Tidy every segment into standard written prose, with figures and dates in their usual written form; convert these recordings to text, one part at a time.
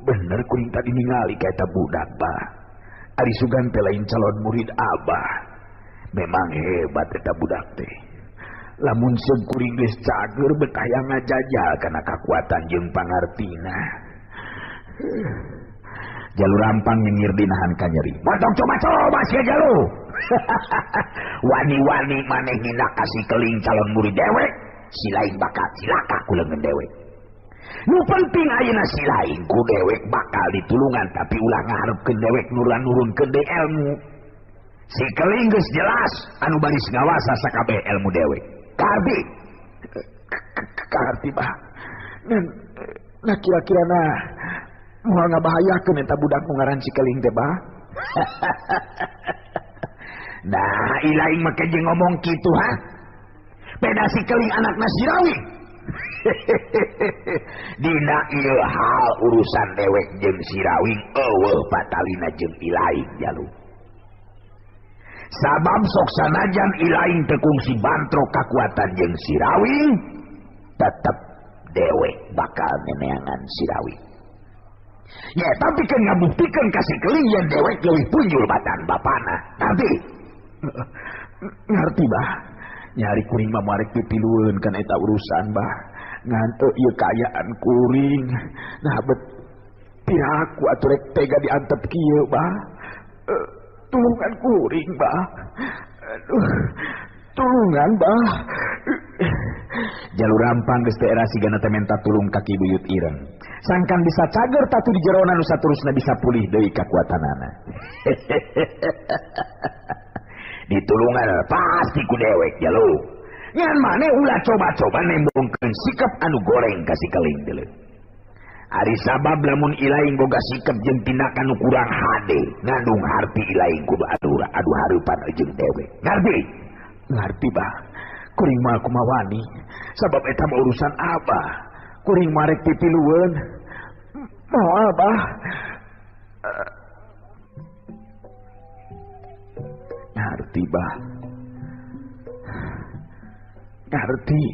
Bener kuring tadi ningali ka eta budak bah. Ari sugan teh lain calon murid abah. Memang hebat eta budak teh. Lamun seung kuring geus cager bet hayang ngajajal kana kakuatan jeung pangartina. Jalu Rampang nyengir dinahan ka nyeri. Montong coba-coba sia Jalu. Wani-wani maneh ngindak ka si Keling calon murid dewek, si lain bakal cilaka ku leungeun dewek. Nu penting ayeuna si lain ku dewek bakal ditulungan tapi ulah ngaharepkeun dewek nurunkeun deui ilmu. Si Keling geus jelas anu baris ngawasa sakabeh ilmu dewek. Karti. Karti bah. Nah kira-kira nah moal ngabahayakeun eta budak nu ngaran si Keling teh bah. Nah, ilaing make jeung ngomong kitu ha. Beda si Keling anakna si Rawing. Dina ieu hal urusan dewek jeung si Rawing eueuh patalina jeung ilaing Jalu. Sabab sok sanajan ilaing teu kungsi bantrok kakuatan jeung si Rawing, tetep dewek bakal neneangan si Rawing. Ya, tapi kan ngabuktikeun ka si Keling yen dewek leuwih punjul batan bapana. Ngerti? Ngerti bah. Nyari kuring mah marek pipilueun kana eta urusan bah. Ngan ieu kaayaan kuring. Nah bet piraku atuh rek tega diantep kieu bah. Tulungan kuring bah. Aduh, tulungan bah. Jalu Rampang geus teh era sigana teh menta tulung ka Ki Buyut Ireng. Sangkan bisa cager tatu di jerona nu saterusna bisa pulih deui kakuatanana. Ditulungan pasti ku dewek Jalu. Ngan maneh ulah coba-coba nembongkeun sikap anu goreng ka si Keling deuleu. Ari sabab lamun ilaing boga sikap jeung tindakan nu kurang hade, ngandung harti ilaing kudu adu hareupan jeung dewek. Ngarti? Ngarti bah. Kuring mah kumaha wani, sabab eta mah urusan abah. Kuring mah rek pipilueun. Moal bah. Ngarti bah. Ngarti.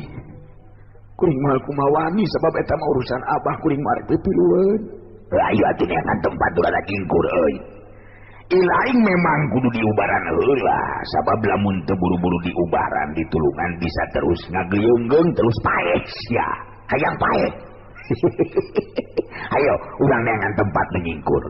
Kuring mah kumaha wani sabab eta mah urusan abah, kuring mah rek pipilueun. Ayo atuh neangan tempat nu rada jingkur euy. Ilaing memang kudu diubaran heula, sabab lamun teu buru-buru diubaran ditulungan bisa terus ngageunggeung terus paeh sia. Hayang paeh. Ayo urang neangan tempat menyingkur.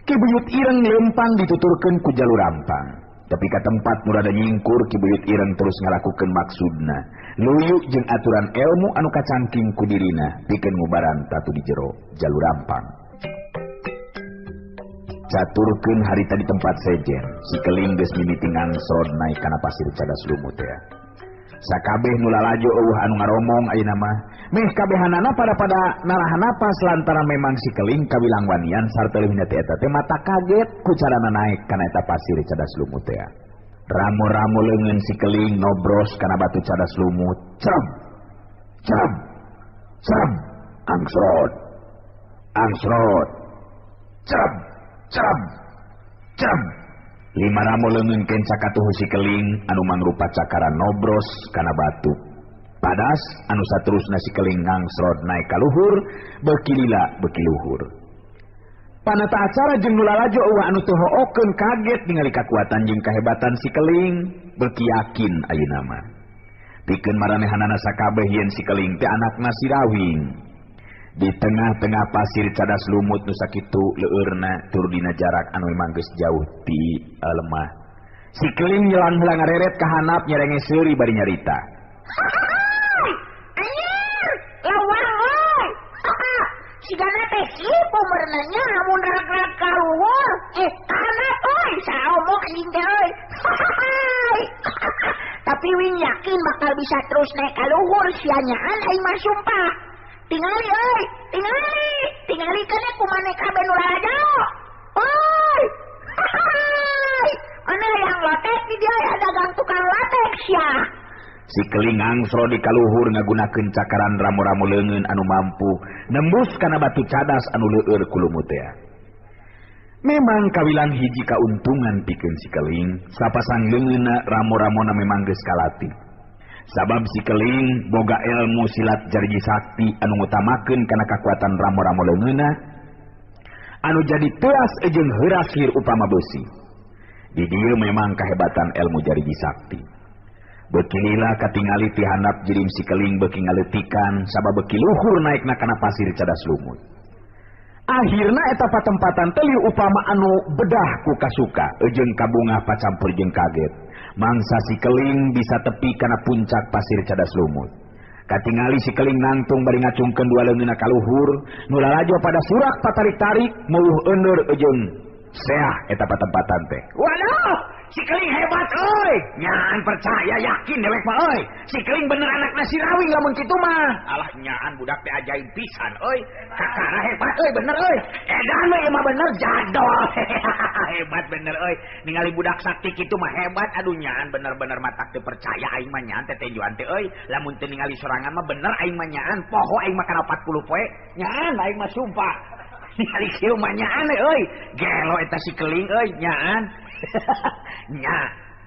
Ki Buyut Ireng lempang dituturkeun ku Jalu Rampang. Tapi ka tempat nu rada nyingkur Ki Buyut Ireng terus ngalakukeun maksudna. Luyu jeung aturan ilmu anu kacangking ku dirina pikeun ngubaran tatu di jero Jalu Rampang. Caturkeun harita di tempat sejen, si Keling geus mimiti ngangsrod naik kana pasir cadas lumut ya. Sakabeh nu lalajo eueuh anu ngaromong ayeuna mah, meh kabehanana pada narahan napas lantaran memang si Keling kawilang wanian sarta leuwihna teh eta teh mata kaget ku carana naik kana eta pasir cadas lumut ya. Ramo-ramo leungeun si Keling nobros kana batu cadas lumut. Cerem. Cerem. Cerem. Angsrod. Angsrod. Cerem. Cerem. Cerem. Lima ramo leungeun kenca katuhu si Keling anu mangrupa cakaran nobros kana batu. Padas anu saterusna si Keling ngangsrod naik ka luhur, beuki lila beuki luhur. Panata acara jeung nu lalajo eueuh anu teu hookeun kaget ningali kakuatan jeung kahebatan si Keling, beuki yakin ayeuna mah. Pikeun maranehanana sakabeh yen si Keling teh anakna si Rawing. Di tengah-tengah pasir cadas lumut nu sakitu leueurna tur dina jarak anu memang geus jauh ti lemah. Si Keling nyelang heula ngareret ka handap nyerenge seuri bari nyarita. Anjir, lawang euy. Sigana teh kieu merenanya lamun rag-rag ka luhur, ka handap euy, saomok anjing teh euy. Tapi wing yakin bakal bisa terus naik ka luhur sianyaan aing mah sumpah. Tingali euy, tingali, tingali kana ku maneh kabeh nu lalajo. Euy. Mana yang lotek di dia ya dagang tukang lotek sia. Si Keling angsro di kaluhur ngagunakeun cakaran ramo-ramo leungeun anu mampu nembus kana batu cadas anu leueur ku lumut teh. Memang kawilang hiji kauntungan pikeun si Keling, sapasang leungeunna ramo-ramona memang geus kalatih. Sabab si keling boga ilmu silat jariji sakti anu ngutamakeun kana kakuatan ramo-ramo leungeunna anu jadi teas jeung heuras hir upama beusi. Di dieu memang kahebatan ilmu jariji sakti. Beuki lila katingali ti handap jirim si keling beuki ngaleutikan sabab beuki luhur naekna kana pasir cadas lumut. Akhirna eta patempatan teh upama anu bedah ku kasuka jeung kabungah pacampur jeung kaget. Mangsa si keling bisa tepi kana puncak pasir cadas lumut. Katingali si keling nangtung bari ngacungkeun dua leungeunna ka luhur, nu lalajo pada surak patarik-tarik meuh euneur jeung seah eta patempatan teh. Waduh, si keling hebat euy. Nyaan percaya yakin dewek mah euy. Si keling bener anakna si Rawing lamun kitu mah. Alah nyaan budak teh ajaib pisan euy. Kakara hebat euy bener euy. Edan we ieu mah bener jadol. Hebat bener euy. Ningali budak sakti kitu mah hebat aduh nyaan bener-bener matak teu percaya aing mah nyaan teh tenjoan teh euy. Lamun teu ningali sorangan mah bener aing mah nyaan poho aing mah kana 40 poe. Nyaan aing mah sumpah. Ningali kieu mah nyaan euy. Gelo eta si keling euy nyaan. Nya,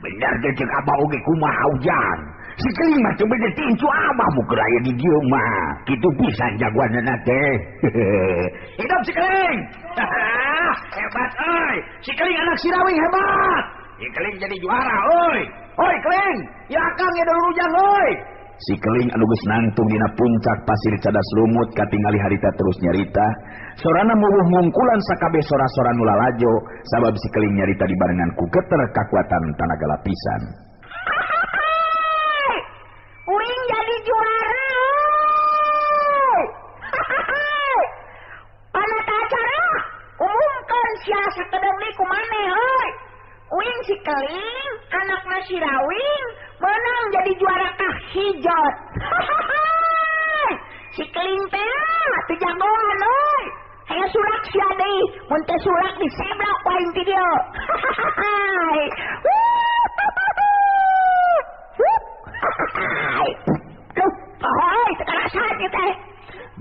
bener teh ceuk abah oge kumaha ujang. Si keling mah teu bede tincu abah mu keur aya di dieu mah. Kitu pisan jagoanna teh. Hidup si keling. Hebat euy. Si keling anak si Rawing hebat. Si keling jadi juara euy. Oi keling, ya akang ya dulur ujang euy. Si keling anu geus nangtung dina puncak pasir cadas lumut katingali harita terus nyarita. Sorana mubuh mungkulan sakabeh sora-sora nu lalajo sabab si keling nyarita dibarengan ku geter kakuatan tanaga lapisan. Uing jadi juara. Panata acara umumkan sia sakedeung deui ku maneh euy. Uing si keling anakna si Rawing menang jadi juara kahijot. Si keling teh teu jagoan euy. Hayang surak sia deui, mun teu surak diseblak ku aing ti dieu. Duh, poho teu karasaan ieu teh.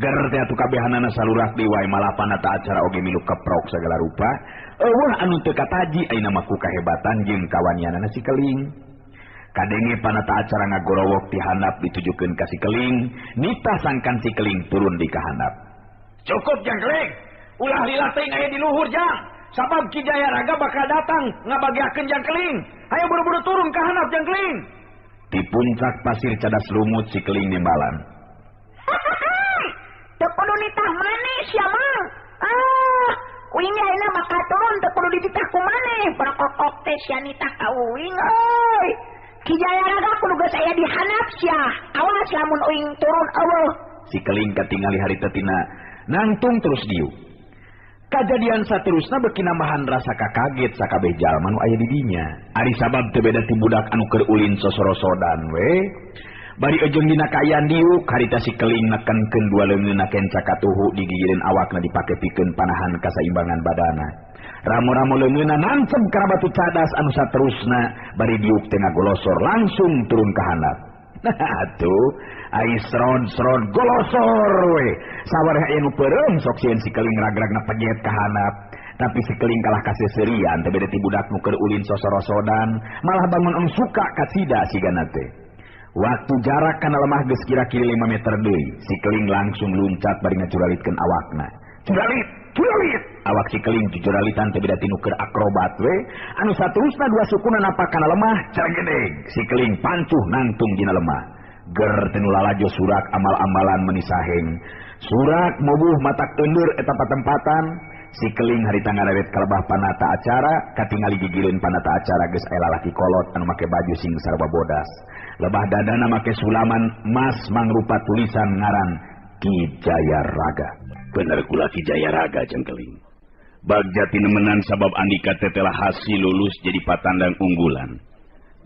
Ger teh atuh kabehanana salurak deui wae malah panata acara oge milu keprok sagala rupa. Eueuh anu teu kataji ayeuna mah ku kahebatan jeung kawanianana si keling. Kadenge panata acara ngagorowok ti handap ditujukeun ka si keling, nitah sangkan si keling turun di kahandap. Cukup jang keling, ulah lila teuing aya di luhur jang. Sabab Ki Jaya Raga bakal datang ngabagiakeun jang keling. Hayo buru-buru turun ka handap jang keling. Di puncak pasir cadas lumut si keling nimbalan. Teu kudu nitah maneh sia mah. Ah, uing ayeuna bakal turun teu kudu dititah ku maneh. Barokok teh sia nitah ka uing euy. Ki Jaya Raga kudu geus aya di handap sia. Awas lamun uing turun eueuh. Si keling katingali harita tina nangtung terus diuk. Kajadian saterusna beuki nambahan rasa kakaget sakabeh jalma nu aya di dinya. Ari sabab teu beda ti budak anu keur ulin sosorosodan we. Bari ejeng dina kaayaan diuk harita si keling nekenkeun dua leungeunna kenca katuhu digigireun awakna dipake pikeun panahan kasaimbangan badana. Ramo-ramo leungeunna nancep kana batu cadas anu saterusna bari diuk teh ngagolosor langsung turun ka handap. Nah atuh ai srod-srod golosor we. Sawareh aya nu peureum sok sieun si keling ragragna pejet ka handap. Tapi si keling kalah kaseuserian teh beda ti budak nu keur ulin sosorosodan, malah bangun ong suka kacida sigana teh. Waktu jarak kana lemah geus kira-kira 5 meter deui, si keling langsung luncat bari ngacuralitkeun awakna. Curalit, curalit. Awak si keling jujuralitan teh beda ti nu keur akrobat we. Anu saterusna dua sukuna napak kana lemah, cargedeg. Si keling pancuh nangtung dina lemah. Ger teh nu lalajo surak amal-amalan meuni saheng. Surak mobuh matak euneur eta patempatan. Si keling harita ngareret kalebah panata acara, katingali gigireun panata acara geus aya lalaki kolot anu make baju sing sarua bodas. Lebah dadana make sulaman mas mangrupa tulisan ngaran Ki Jaya Raga. Bener kula Ki Jaya Raga jeung keling. Bagja tinemenan sabab andika teh telah hasil lulus jadi patandang unggulan.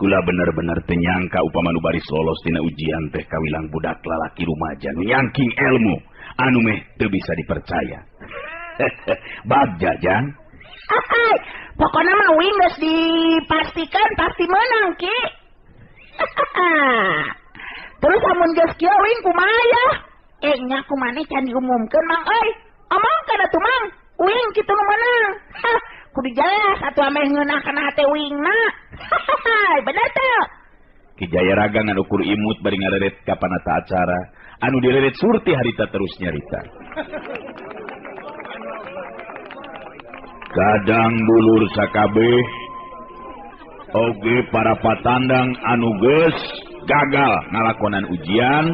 Kula bener-bener teu nyangka upama nu baris lolos tina ujian teh kawilang budak lalaki rumaja nu nyangking ilmu anu meh teu bisa dipercaya. Bagja jang. Pokoknya mah uing geus dipastikan pasti menang Ki. Terus amun geus kieu uing kumaha ya? Nya kumaneh can diumumkeun mang euy. Omongkeun atuh mang, uing kitu nu meunang. Kudu jelas atuh ameh ngeunah kana hate uingna. Bener teu? Ki Jayaraga ngan ukur imut bari ngareret ka panata acara anu direret Surti harita terus nyarita. Kadang dulur sakabeh oge para patandang anu geus gagal ngalakonan ujian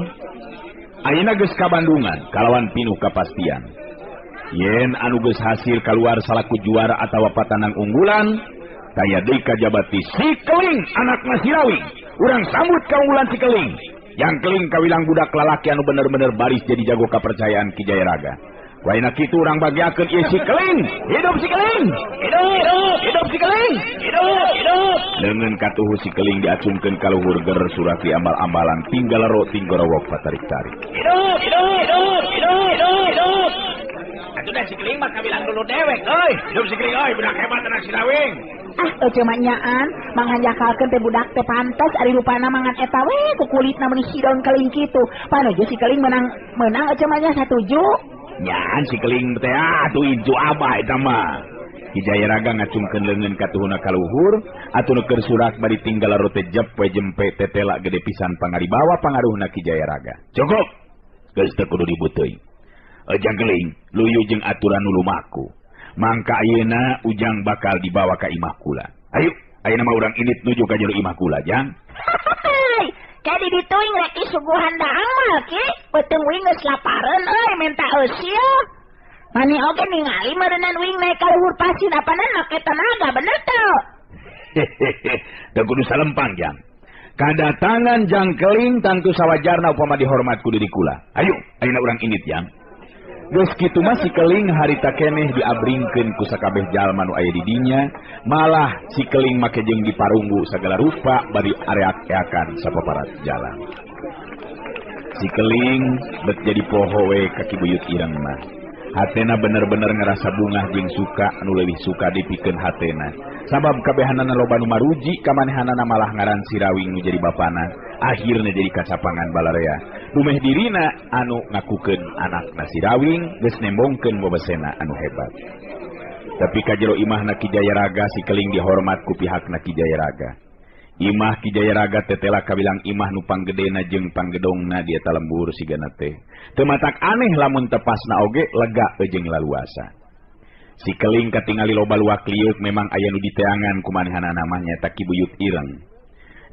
ayeuna geus ka Bandungan kalawan pinuh kapastian. Yen anu geus hasil kaluar salaku juara atawa patandang unggulan taya deui kajabati si Keling anakna si Rawing. Urang sambut kaunggulan si Keling. Yang Keling kawilang budak lalaki anu bener-bener baris jadi jago kapercayaan Ki Jayaraga. Waina kitu urang bagiakeun ieu si Keling. Hidup si Keling. Hidup, hidup, hidup si Keling. Hidup, hidup. Leungeun katuhu si Keling diacungkeun ka luhur ger surati ambal-ambalan tinggal ro tinggorowok patarik-tarik. Hidup, hidup, hidup, hidup, hidup, hidup. Atuh dah si Keling mah kawilang dulu dewek euy. Hidup si Keling euy, budak hebat anak si Rawing. Ah, ece mah nyaan, manghanjakalkeun teh budak teh pantes ari rupana mangan eta we ku kulitna meuni hidon keling kitu. Panojo si Keling menang menang ece mah nya satuju. Nyaan si Keling teh atuh incu abah eta mah. Ki Jayaraga ngacungkeun leungeun katuhuna ka luhur, atuh nu keur surak bari tinggal rote jep we jempe tetela gede pisan pangaribawa pangaruhna Ki Jayaraga. Cukup. Geus teu kudu dibuteuy. Ejang Keling luyu jeung aturan nu lumaku. Mangka ayeuna ujang bakal dibawa ka imah kula. Ayo, ayeuna mah urang indit nuju ka jero imah kula, Jang. Kayak di ditu rek disuguhan daang mah ki, beuteung uing geus lapareun euy menta eusieu. Mani oge ningali meureunnan uing naik ka luhur pasir apanan make tenaga bener teu? Hehehe, teu kudu salempang, Jang. Kadatangan Jang Keling tangtu sawajarna upama dihormat ku diri kula. Ayo, ayeuna urang indit, Jang. Geus kitu mah si Keling harita keneh diabringkeun ku sakabeh jalma nu aya di dinya, malah si Keling make jeung diparunggu sagala rupa bari areak-eakan sapaparat jalan. Si Keling bet jadi poho we ka Ki Buyut Ireng mah. Hatena bener-bener ngerasa bungah jeung suka anu leuwih suka dipikeun hatena. Sabab kabehanana loba nu maruji kamanehanana malah ngaran si Rawing nu jadi bapana, akhirna jadi kacapangan balarea. Dumeh dirina anu ngakukeun anakna si Rawing geus nembongkeun wewesena anu hebat. Tapi ka jero imahna Ki Jayaraga si Keling dihormat ku pihakna Ki Jayaraga. Imah Ki Jayaraga tetela kabilang imah nu panggedena jeung panggedongna di eta lembur sigana teh. Teu matak aneh lamun tepasna oge lega jeung laluasa. Si Keling katingali loba luak liuk memang aya nu diteangan ku manehanana mah nyaeta Ki Buyut Ireng.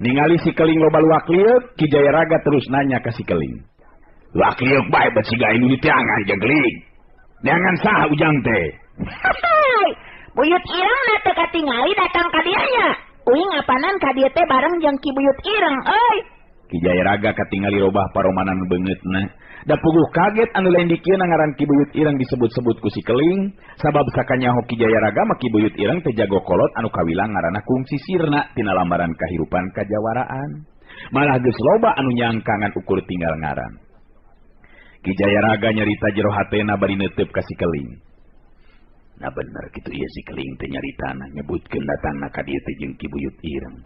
Ningali si Keling loba luak liuk, Ki Jayaraga terus nanya ka si Keling. Luak liuk bae bet siga anu diteangan jeung Keling. Neangan saha ujang teh? Buyut Ireng na teu katingali datang ka dieu nya. Uing apanan ka dieu teh bareng jeung Ki Buyut Ireng euy. Ki Jayaraga katingali robah paromanan beungeutna. Da puguh kaget anu lain dikieuna ngaran Ki Buyut Ireng disebut-sebut ku si Keling, sabab sakanyaho Ki Jayaraga mah Ki Buyut Ireng teh jago kolot anu kawilang ngaranna kungsi sirna tina lambaran kahirupan kajawaraan. Malah geus loba anu nyangka ngan ukur tinggal ngaran. Ki Jayaraga nyarita jero hatena bari neuteup ka si Keling. Nah bener kitu ieu si Keling teh nyaritana nyebutkeun datangna ka dieu teh jeung Ki Buyut Ireng.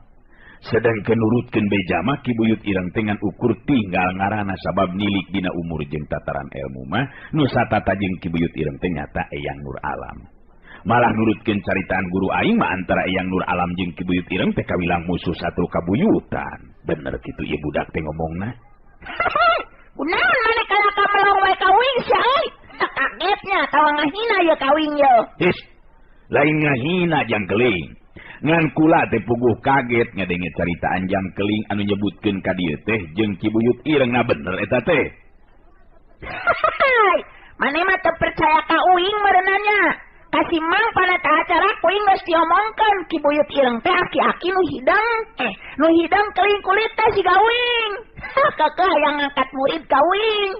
Sedangkeun nurutkeun beja mah Ki Buyut Ireng teh ngan ukur tinggal ngaranna sabab nilik dina umur jeung tataran ilmu mah nu satata jeung Ki Buyut Ireng teh nyata Eyang Nur Alam. Malah nurutkeun caritaan guru aing mah antara Eyang Nur Alam jeung Ki Buyut Ireng teh kawilang musuh satu kabuyutan. Bener kitu ieu budak teh ngomongna. Kunaon maneh kalaka melong wae ka uing sia euy? Kagetnya tawa ngahina ye ka uing ye. His, lain ngahina Jang Keling. Ngan kula teh puguh kaget ngadenge caritaan Jang Keling anu nyebutkeun ka dieu teh jeung Ki Buyut Ireng. Na bener eta teh. Maneh mah teu percaya ka uing meureunanya. Ka si Mang panata acara kuing geus diomongkeun Ki Buyut Ireng teh aki-aki nu hidang. Nu hidang keling kulit teh siga uing. Kakeh hayang ngangkat murid ka uing.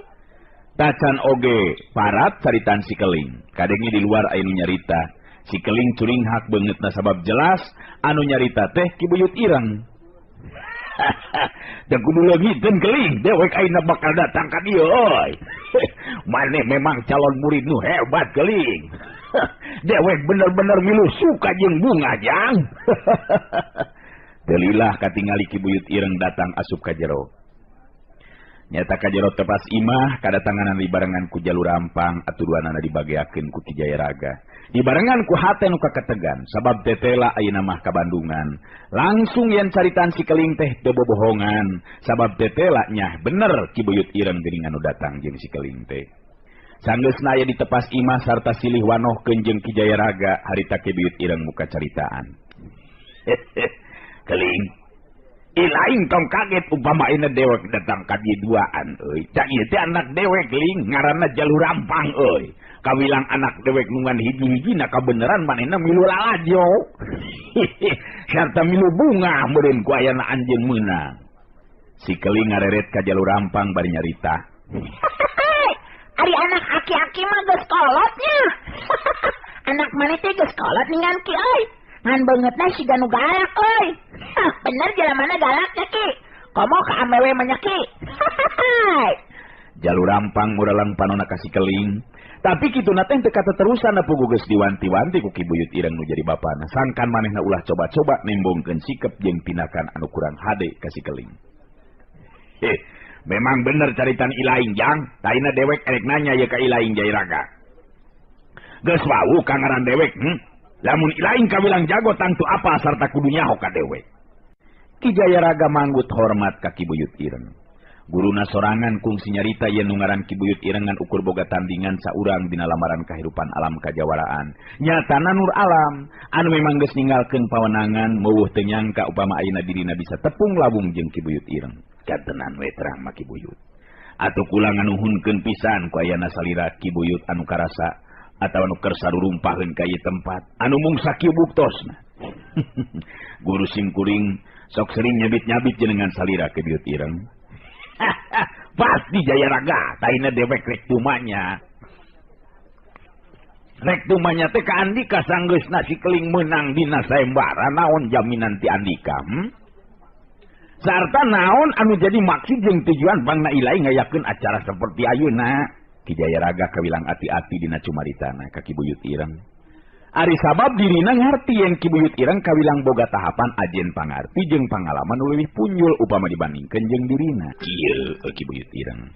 Tacan oge parat caritaan si Keling. Kadenge di luar aya nu nyarita. Si Keling curinghak beungeutna sabab jelas anu nyarita teh Ki Buyut Ireng. Da kudu leungiteun Keling, dewek ayeuna bakal datang ka dieu euy. Maneh memang calon murid nu hebat Keling. Dewek bener-bener milu suka jeung bunga Jang. Telilah katingali Ki Buyut Ireng datang asup ka jero. Nyata ka jero tepas imah kadatanganan dibarengan ku Jalur Rampang atuh duanana dibageakeun ku Ki Jayaraga. Dibarengan ku hate nu kaketegan sabab tetela ayeuna mah ka Bandungan. Langsung yen caritaan si Keling teh teu bobohongan sabab tetela nyah bener Ki Buyut Ireng geuningan nu datang jeung si Keling teh. Sanggeusna aya di tepas imah sarta silih wanohkeun jeung Ki Jayaraga harita Ki Buyut Ireng muka caritaan. Keling, ilaing tong kaget upama ayeuna dewek datang ka dieu duaan euy. Cak ieu teh anak dewek ling ngaranna Jalur Rampang euy. Kawilang anak dewek nungan hiji-hijina kabeneran manehna milu lalajo. Sarta milu bunga meureun ku ayana anjeun meunang. Si Keling ngareret ka Jalur Rampang bari nyarita. Ari anak aki-aki mah geus kolot nya. Anak maneh teh geus kolot ningan ki euy. Ngan beungeutna siga nu galak euy. Bener jalamana galak nya ki. Komo ka amewe mah nya ki. Jalur Rampang muralang panona ka si Keling. Tapi kituna teh teu kateterusan puguh geus diwanti-wanti ku Ki Buyut Ireng nu jadi bapana. Sangkan manehna ulah coba-coba nembongkeun sikep jeung tindakan anu kurang hade ka si Keling. Memang bener caritan ilaing jang, taina dewek erek nanya ye ka ilaing Jayaraga. Geus wau ka ngaran dewek, Lamun ilaing kawilang jago tangtu apa sarta kudu nyaho ka dewek. Ki Jayaraga manggut hormat ka Ki Buyut Ireng. Guruna sorangan kungsi nyarita yen nu ngaran Ki Buyut Ireng ngan ukur boga tandingan saurang dina lamaran kahirupan alam kajawaraan. Nyatana nur alam anu memang geus ninggalkeun pawenangan meuweuh teu nyangka upama ayeuna dirina bisa tepung lawung jeung Ki Buyut Ireng. Katenan we terang ma Ki Buyut. Atuh kula nganuhunkeun pisan ku ayana salira Ki Buyut anu karasa atawa nu kersa rurumpaheun ka ieu tempat anu mung sakieu buktosna. Guru simkuring sok sering nyabit-nyabit jenengan salira Ki Buyut Ireng. Pasti Jayaraga taina dewek rek tumanya. Rek tumanya teh ka Andika sanggeusna si Keling meunang dina sayembara naon jaminan ti Andika? Sarta naon anu jadi maksud jeung tujuan bangna ilai ngayakeun acara seperti ayeuna. Ki Jayaraga kawilang ati-ati dina cumaritana ka Ki Buyut Ireng. Ari sabab dirina ngarti yen Ki Buyut Ireng kawilang boga tahapan ajen pangarti jeung pangalaman nu leuwih punjul upama dibandingkeun jeung dirina. Kieu Ki Buyut Ireng.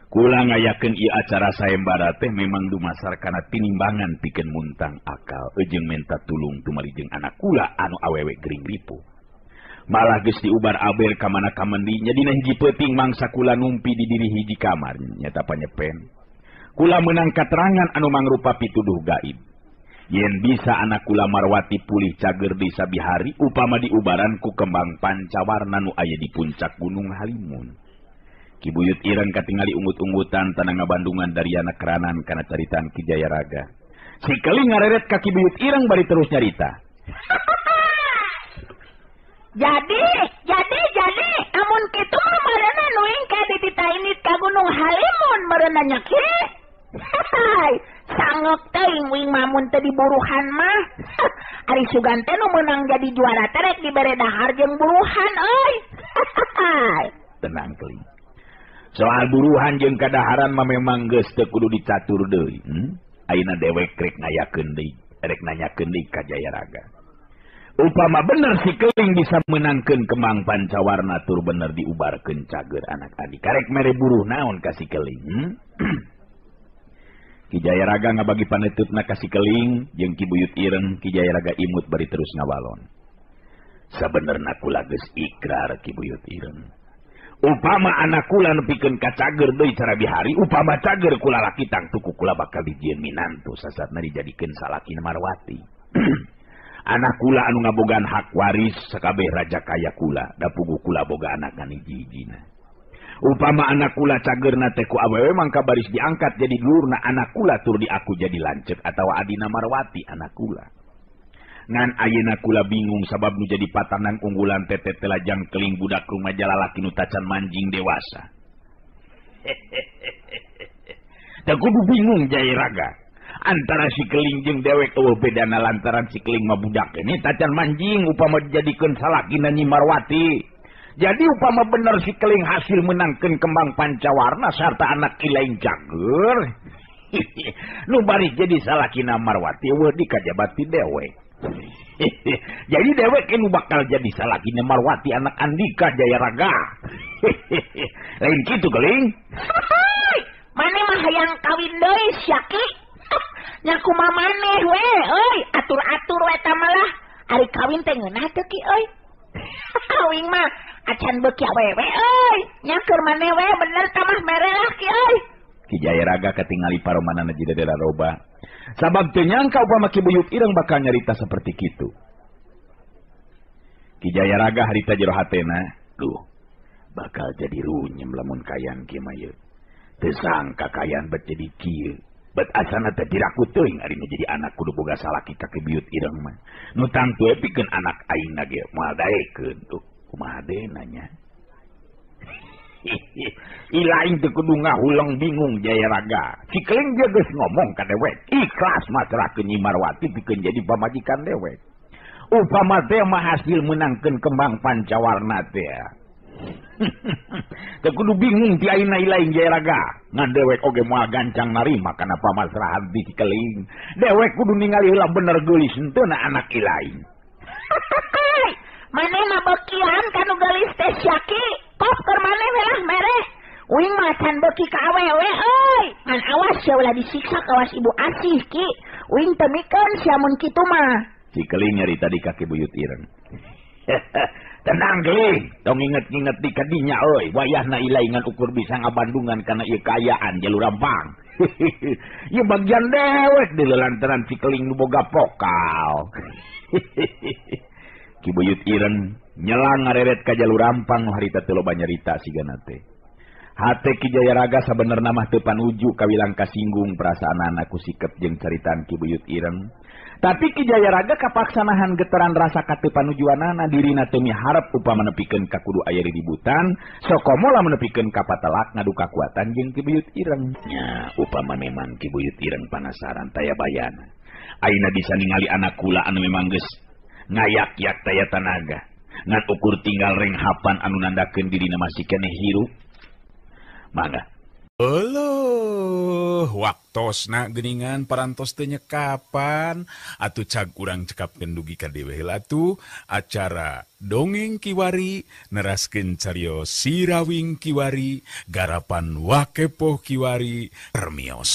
Kula ngayakeun ieu acara sayembara teh memang dumasar kana tinimbangan pikeun muntang akal jeung menta tulung tumali jeung anak kula anu awewe gering ripuh. Malah geus diubar aber ka mana kamendi nya dina hiji peuting mangsa kula numpi di diri hiji kamar nyata panyepen. Kula meunang katerangan anu mangrupa pituduh gaib. Yen bisa anak kula Marwati pulih cager di sabihari upama diubaran ku kembang pancawarna nu aya di puncak Gunung Halimun. Ki Buyut Ireng katingali unggut-unggutan tanah ngabandungan dariana keranan kana caritaan Ki Jayaraga. Si Keling ngareret ka Ki Buyut Ireng bari terus nyarita. Jadi, amun kitu mah meureunna nu ingka dititainit ka Gunung Halimun meureunna nya ki. Hai, sangok teuing uing mamun teu diburuhan mah. Ari sugan teh nu meunang jadi juara teh rek dibere dahar jeung buruhan euy. Tenang Keling. Soal buruhan jeung kadaharan mah memang geus teu kudu dicatur deui. Ayeuna dewek rek ngayakeun deui, rek nanyakeun deui ka Jayaraga. Upama bener si Keling bisa menangkeun kembang pancawarna tur bener diubarkeun cager anak adi. Karek mere buruh naon ka si Keling? Ki Jayaraga ngabagi paneutupna ka si Keling jeung Ki Buyut Ireng. Ki Jayaraga imut bari terus ngawalon. Sabenerna kula geus ikrar Ki Buyut Ireng. Upama anak kula nepikeun ka cager deui cara bihari, upama cager kula laki tangtu ku kula bakal dijieun minantu sasatna dijadikeun salakina Marwati. Anak kula anu ngabogaan hak waris sakabeh raja kaya kula, da puguh kula boga anak ngan hiji-hijina. Upama anak kula cagerna teh ku awewe mangka baris diangkat jadi dulurna anak kula tur diaku jadi lanceuk atawa adina Marwati anak kula. Ngan ayeuna kula bingung sabab nu jadi patanan unggulan teh telajang Keling budak rumaja lalaki nu tacan manjing dewasa. Teu kudu bingung Jayaraga. Antara si Keling jeung dewek eueuh bedana lantaran si Keling mah budak ini tacan manjing upama dijadikeun salakina Nyi Marwati. Jadi upama bener si Keling hasil menangkeun kembang pancawarna sarta anak ilaing cager. Nu baris jadi salakina Marwati eueuh dikajabat ti dewek. Jadi dewek nu bakal jadi salakina Marwati anak Andika Jayaraga. Lain kitu Keling. Maneh mah hayang kawin deui sia Ki. Nya kumaha maneh we euy, atur-atur we eta mah lah. Ari kawin teh ngeunah teu Ki euy. Uing mah acan beuki awewe euy. Nya keur maneh we bener tah mah mere lah Ki euy. Ki Jayaraga katingali paromanana jiga roba. Sabab teu nyangka upama Ki Buyut Ireng bakal nyarita seperti kitu. Ki Jayaraga harita jero hatena, duh, bakal jadi runyem lamun kayan kieu mah ieu. Teu sangka kayan bet jadi kieu. Bet asana teh diraku teuing ari nu jadi anak kudu boga salaki ka Ki Buyut Ireng mah. Nu tangtu we pikeun anak aingna ge moal daekeun. Duh, kumaha deuna nya. Ilaing teu kudu ngahuleng bingung Jayaraga. Si Keling dia geus ngomong ka dewek, ikhlas masrahkeun Nyi Marwati pikeun jadi pamajikan dewek. Upama teh mah hasil menangkeun kembang pancawarna teh. Teu kudu bingung ti ayeuna ilaing Jayaraga. Ngan dewek oge moal gancang narima kana pamasrahan ti Si Keling. Dewek kudu ningali heula bener geulis henteu na anak ilaing. Maneh mah beukian kanu geulis teh sia Ki. Kop keur maneh we lah mere. Uing mah can beuki ka awewe euy. Ngan awas sia ulah disiksa kawas ibu asih Ki. Uing teu mikeun sia mun kitu mah. Si Keling nyarita di kaki Buyut Ireng. Tenang Keling, tong inget-inget di kadinya euy. Wayahna ilaingan ukur bisa ngabandungan kana ieu kaayaan jalur rampang. Ieu bagian dewek di lantaran si Keling nu boga pokal. Ki Buyut Ireng nyelang ngareret ka jalur rampang nu harita teu loba nyarita sigana teh. Hate Ki Jayaraga sabenerna mah teu panuju kawilang kasinggung perasaanana ku sikep jeung caritaan Ki Buyut Ireng. Tapi Ki Jayaraga kapaksanahan getaran rasa kateu panujuanana dirina teu miharep upama nepikeun ka kudu aya riributan, sokomo lamun nepikeun ka patelak ngadu kakuatan jeung Ki Buyut Ireng. Nya upama memang Ki Buyut Ireng panasaran taya bayana. Ayeuna bisa ningali anak kula anu memang geus ngayak-yak taya tanaga. Ngan ukur tinggal renghapan anu nandakeun dirina masih keneh hirup. Mangga. Euleuh, waktosna geuningan parantos teu nyekapan atuh cag urang cekapkeun dugi ka dewe heula atuh acara dongeng kiwari neraskeun carios Sirawing kiwari garapan Wakepoh kiwari permios.